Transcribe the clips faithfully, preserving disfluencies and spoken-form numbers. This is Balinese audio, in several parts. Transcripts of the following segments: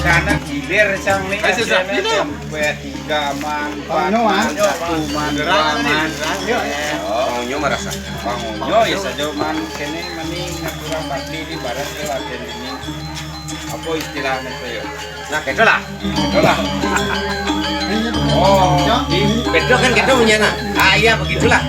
Karena gilir sang nih, ayo, susah. Ini sampai tiga man, empat man, satu man, dua man. Iya, iya. Oh, Unyu merasa. Bang Unyu ya saja man kene mani kurang bakti di barat ke latihan ini. Apa istilahnya itu ya? Nah, gitu lah. Gitu lah. Oh, di betul kan gitu punya nah. Ah, iya, begitulah.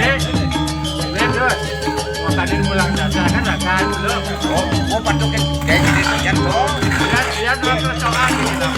Ini, ini terus. Makanya pulang dada kan rasa dulu. Oh, oh, patukin kayak gini saja tuh. Lihat, lihat, lihat, lihat, soal ini, loh.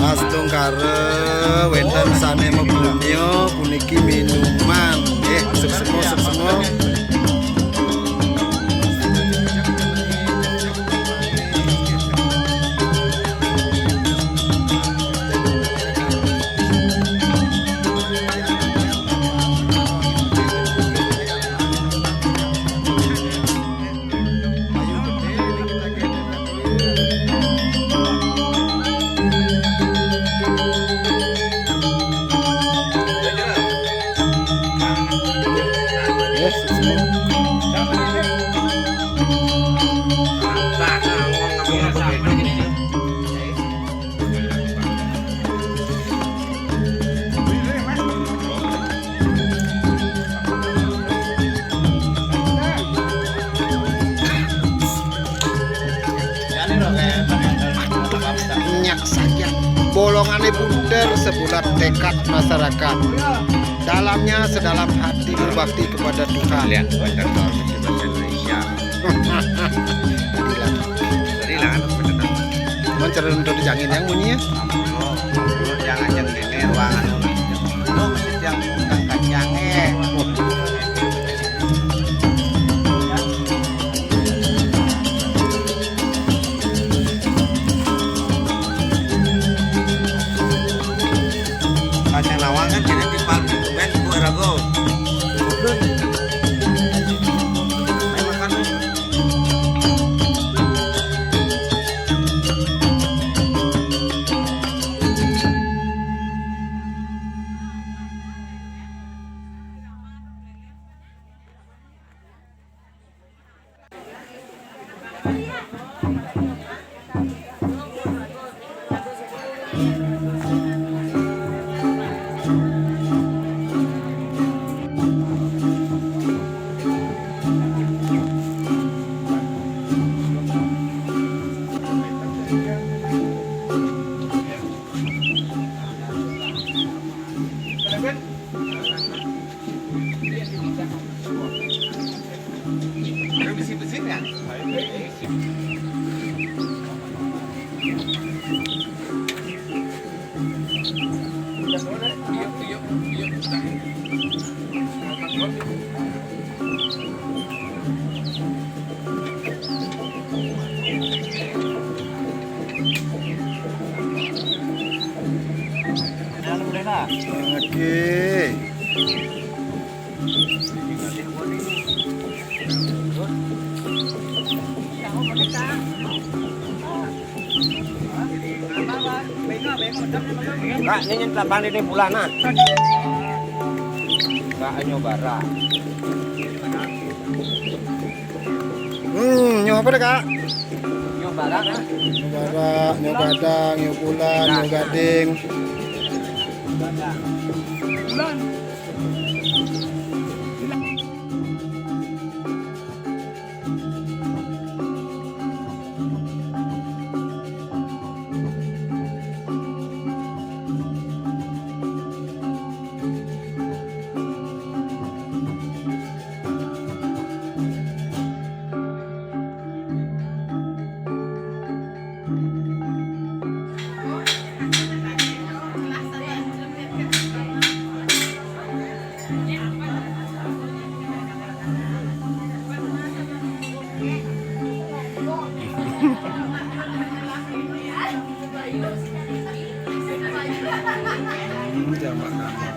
Astungkara wénten sané mapunia puniki minuman. Nggih, suksema, suksema. Nyak saja. Bolongané bunter sebulat tekad masyarakat. Dalamnya sedalam hati berbakti kepada Tuhan. Lihat, bener tuh, harus bahasa Indonesia. Tadi lah. Tadi lah, kan, bener tuh. Cuman cara untuk dijangin yang bunyi ya. Ampun, ampun, jangan yang ini, ruangan. Lu mesti yang kacangnya. Kacang nawang kan jadi timpal gitu kan, gua ragu. Main makan. Kak, ini nyentap balik nih bulan, nah. Kak, nyoba, Ra. Hmm, nyoba apa nih, Kak? Nyoba, Ra, nah. Nyoba, Ra, nyoba, Dang, nyoba, Bulan, nyoba, Gading. Hmm, jamak kamu.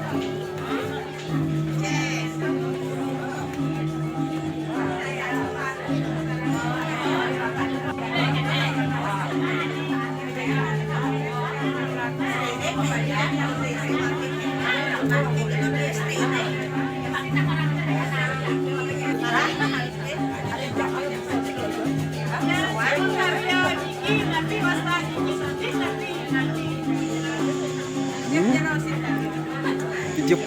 Hmm? Ijuk.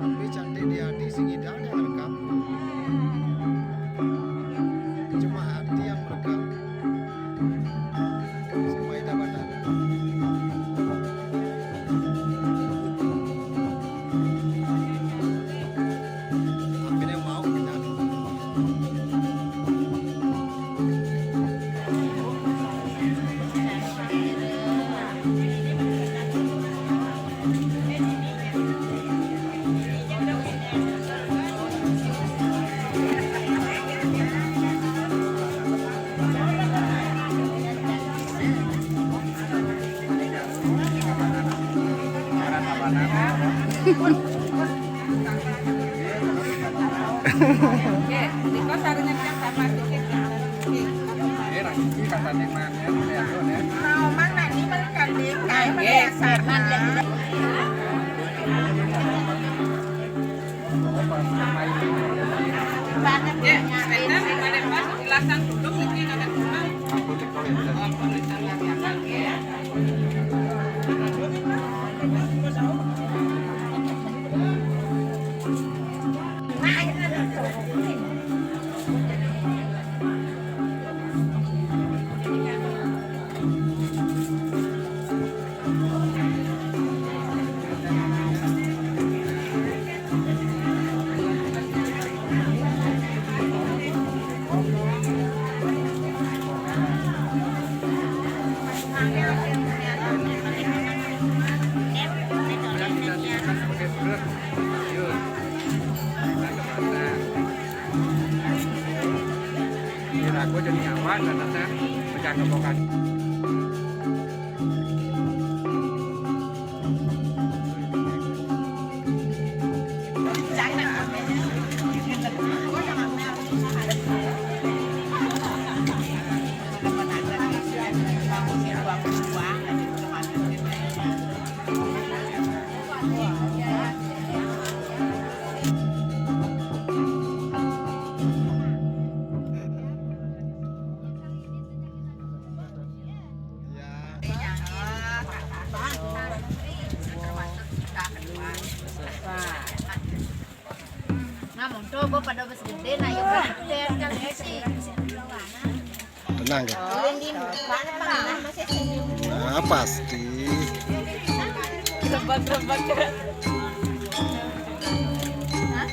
Tapi cantik di hati, sing idang yang rekam. Cuma hati yang merekam. Semua ida batal. Akhirnya mau kita. Aku jadi nyawa dan rasa pecah kepokan. Nah, monto, bo, pada bes gede, nah, yuk, gede, kan, ya, sih. Tenang, kan? Nah, pasti. Hah?